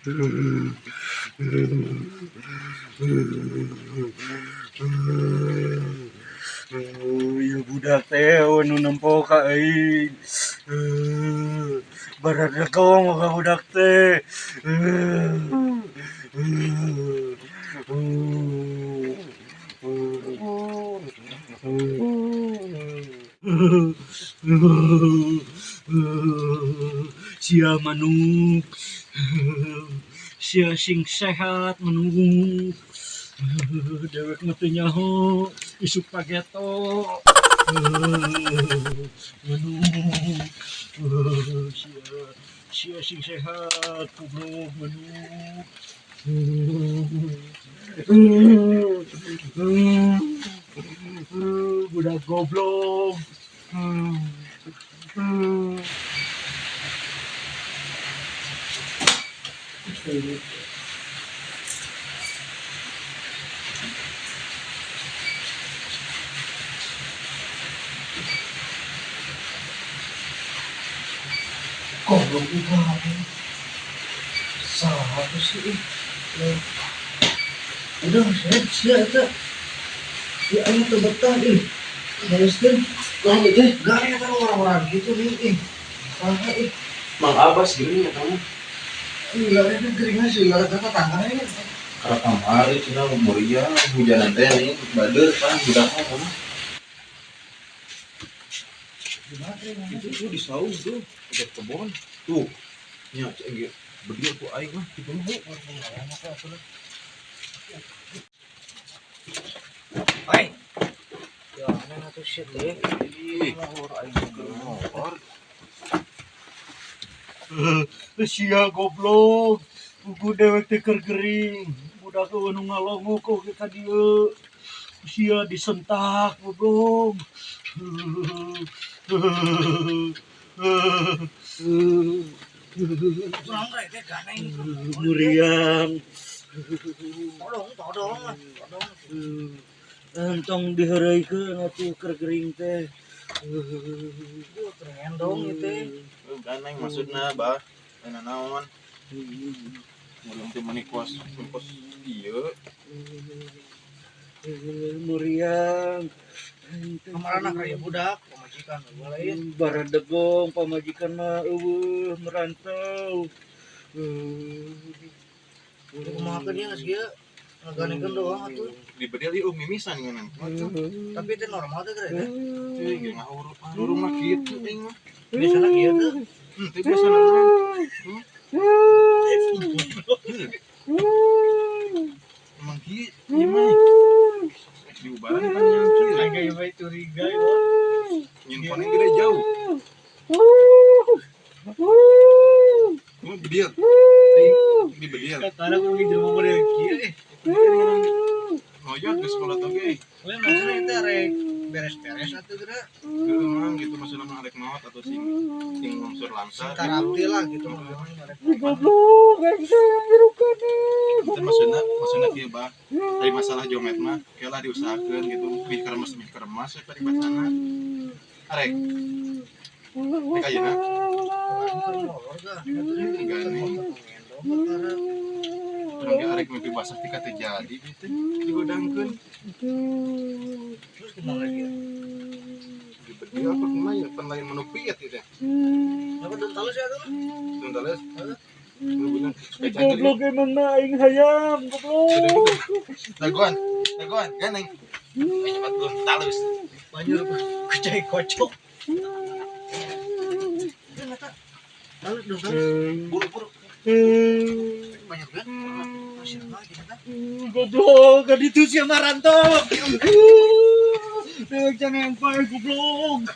Ieu budak teh nu nempo ka aing. Baradegong ka budak teh. Sia manuk, sia sing sehat manuk. Dewek mah teu nyaho, isuk pageto. Manuk, sia sia sing sehat, goblok manuk. Budak goblok. Goblok itu saha tuh sih? Udah saya siap eta. Ya aing teu betah ih. Bereskeun. Lah teh gak eta orang-orang gitu nih ih. Saha ih. Mang Abbas gering ya kamu. Enggak ada geringnya sih, enggak ada tetangga ini. Karena kamari cenah muria hujanan teh nih bader pan budak mah kamu. Itu tuh di saung tuh, dekat kebon. Tuh. Nya cek ge berdiri ku aing mah kitu mah. Hai. Ya, aneh atuh shit teh. Ih, molor. Sia goblok. Buku dewek teh keur gering. Budak eueuh nu ngalongok oge ka dieu. Sia disentak goblok. Muriang. Todong, todong, todong. Entong diheureuykeun atuh keur gering teh. Keur ngendong ieu teh. Ganeng maksudna bah. Enak naon. Muriang teh meuni kos kos ieu. Muriang. Kamarana kaya budak, pamajikan eueuh lain. Baradegong pamajikan mah eueuh merantau. Kumaha keun ieu geus kieu? Ngaganengkeun doang atuh. Dibedil ieu mimisan ngeunang. Tapi itu normal teh teh. Teuing ge ngahurupan rumah kitu aing mah. Biasana kieu teh. Teu biasana mah. Emang kieu ieu mah. Diubaran kan yang kieu. Aing ge bae curiga ieu. Nyin koneng gede jauh. Cuma bedil. Di bedil. Katana ku jelema model kieu eh. Ngoyot ke sekolah toge. Lain maksudna eta rek beres-beres atuh geura. Heeh, mang gitu maksudna mah arek maot atau sing sing langsung lancar. Sing tarapti lah gitu maksudna rek. Goblok aing teh ngirukan. Itu maksudna maksudna kieu bah. Dari masalah jomet mah kelah diusahakeun gitu mih keremas ya paribasana. Arek. Rek ayeuna. Urang ge arek mimpi basah tika teu jadi gitu digodangkeun. Terus kumaha lagi ya? Dibedil apa kumaha ya pan lain menu piet ieu teh. Apa dun talus ya tuh? Dun talus. Heeh. Goblok emang na aing hayam goblok. Dagoan, dagoan, ganeng. Aing nyebat dun talus. Banjur kucai kocok. Talus dun talus. Buru-buru. Banyak banget. Goblok, kan itu sia marantok. Dewek jangan pae goblok.